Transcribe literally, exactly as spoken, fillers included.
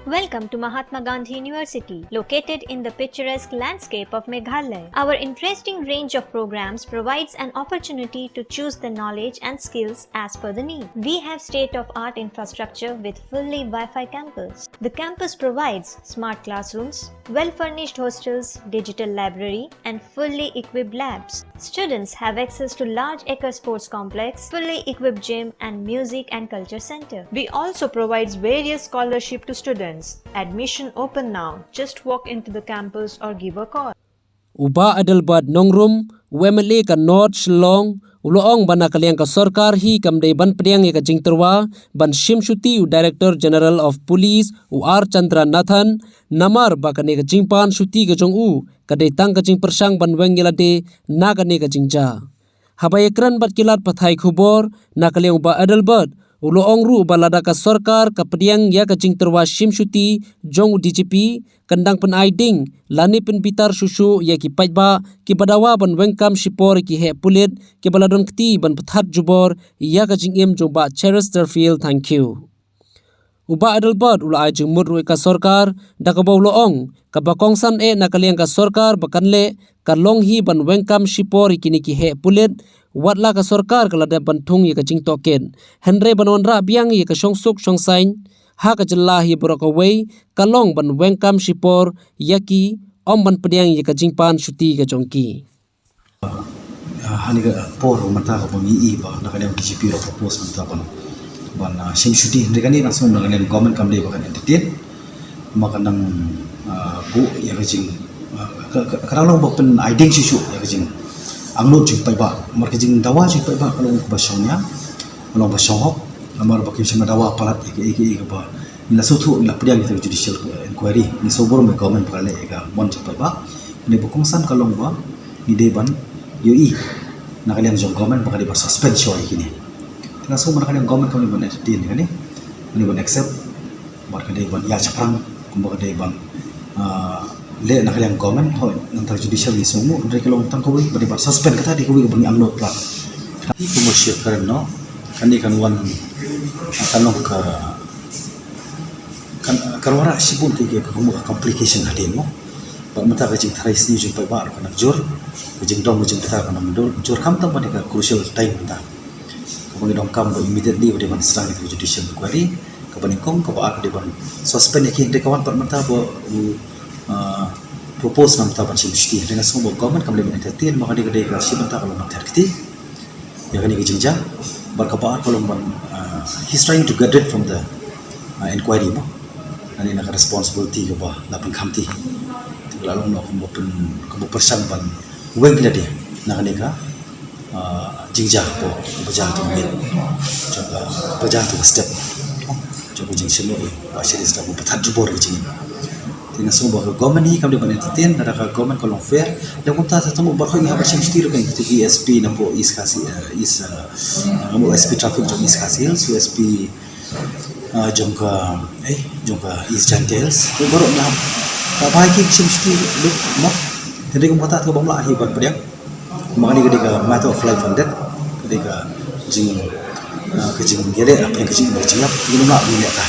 Welcome to Mahatma Gandhi University, located in the picturesque landscape of Meghalaya. Our interesting range of programs provides an opportunity to choose the knowledge and skills as per the need. We have state-of-art infrastructure with fully Wi-Fi campus. The campus provides smart classrooms, well-furnished hostels, digital library, and fully equipped labs. Students have access to large acre sports complex, fully equipped gym, and music and culture center. We also provides various scholarship to students. Admission open now. Just walk into the campus or give a call. U Bah Adelbert Nongrum, u M L A ka North Shillong, u la ong ba na ka liang ka sorkar hi kam dei ban pdiang ïa ka jingtyrwa ban shim shuti u Director General of Police, u R Chandra Nathan, namar ba kane ka jingpan shuti ka jong u ka dei tang ka jingpyrshang ban weng ïa lade na kane ka jingjia. Haba ïakren bad ki lad pathai khubor, na ka liang u Bah Adelbert u la ong ruh ba lada ka sorkar ka pdiang ïa ka jingtyrwa shim shuti jong u D G P, kan dang pynai ding lane pynbitar shuh shuh ïa ki paidbah kiba dawa ban weng kam shipor ïa ki heh pulit kiba la don kti ban pynthat jubor ïa ka jingim jong u Bah Cheristerfield Thangkhiew. U Bah Adelbert u la ai jingmut ruh ïa ka sorkar da kaba u la ong kaba kongsan eh na ka liang ka sorkar ba kan leh ka long hi ban weng kam shipor ïa kine ki heh pulit, wat la ka sorkar ka la dep ban thung ïa ka jingtohkit, hynrei ban wanrah biang ïa ka shongsuk shongsaiñ ha ka jylla hi baroh kawei, ka long ban weng kam shipor ïa ki, ym ban pdiang ïa ka jingpan shuti ka jong ki. Ah, ha kane ka por mynta kaba ngi ïohi ba na ka liang D G P la propose mynta ban, ban, ah, shim shuti, hynrei kane nga sngew na ka liang government kam dei ba kan entertain. Ma ka nang, ah, buh ïa ka jing, ah, ka, ka, ka dang long ba pynai ding shuh shuh ïa ka jingangnud jong ki paidbah. Namar ka jingdawa jong ki paidbah ka long kaba shongnia, ka long ba shonghok. Namar ba kim shym la dawa palat ïa ka, ïa ka, ïa kaba ngi la sngewthuh, ngi la pdiang ïa ka judicial inquiry. Ngi sngewburom ïa ka government ba ka leh ïa ka mon jong ki paidbah. Kane ba kongsan ka long ba ngi dei ban ïohi na ka liang jong government ba ka dei ban suspend shuwa ïa kine. Te nga sngew ba na ka liang government kam dei ban entertain ïa kane, kam dei ban accept, bad ka dei ban ïa shaphrang kumba ka dei ban, ah, leh na ka liang government. Hooid, nangta judicial ngi sngew nguh, hynrei ka long tang kawei ba dei ban suspend, kata dei kawei kaba ngi angnud palat. Hi kumba shu kren noh, kane kan wan, ah, kan long ka, kan, kan wanrah shibun ki, ki, ka, ka complication hadien mo. Bad mynta ka jingtharai sniew jong ki paidbah ruh ka nang jur, ka jingdom ka jingkata ka nang jur, khamtam ba dei ka crucial time mynta kaba ngi donkam ba immediately ba dei ban sdang ïa ka judicial inquiry. Kaba nyngkong, kaba ar ka dei ban suspend ïa ki, hynrei ka wan pat mynta ba u, ah, propose na mynta ban shim shuti. Hynrei nga sngew ba government kam dei ban entertain, ma ka dei, ka dei ka shi bynta ka long ban thet kti ïa kane ka jingjia. Bad kaba ar ka long ban, ah, he's trying to get rid from the, ah, inquiry mo. Lane na ka responsibility kaba la pynkham kti. Te ka la long noh kumba pyn, kumba pyrshang ban weng ïa lade na kane ka, ah, jingjia ba, ba jia ha u miet jong ka, ba jia ha u step jong ka jingshim noh ïa u Bah Cheristerfield, ba pynthat jubor ka jingim. Te nga sngew ba ka government hi kam dei ban entertain, lada ka government ka long fair. Lada kumta, te tang baroh ngi hap ban shim shuti ruh, kane ka S P na poh East Khasi, eh, East, eh, na poh S P traffic jong East Khasi Hills, u S P, eh, jong ka, eh, jong ka East Jaintia Hills. Te baroh ngi hap, ka bai ki shim shuti ruh mo. Te dei kumta, te ka bym lah hi ban pdiang. Ma kane ka dei ka matter of life and death. Ka dei ka jing, ah, ka jingïaleh hapdeng ka jingim ka jingïap. Ngi nym lah ban leh ta.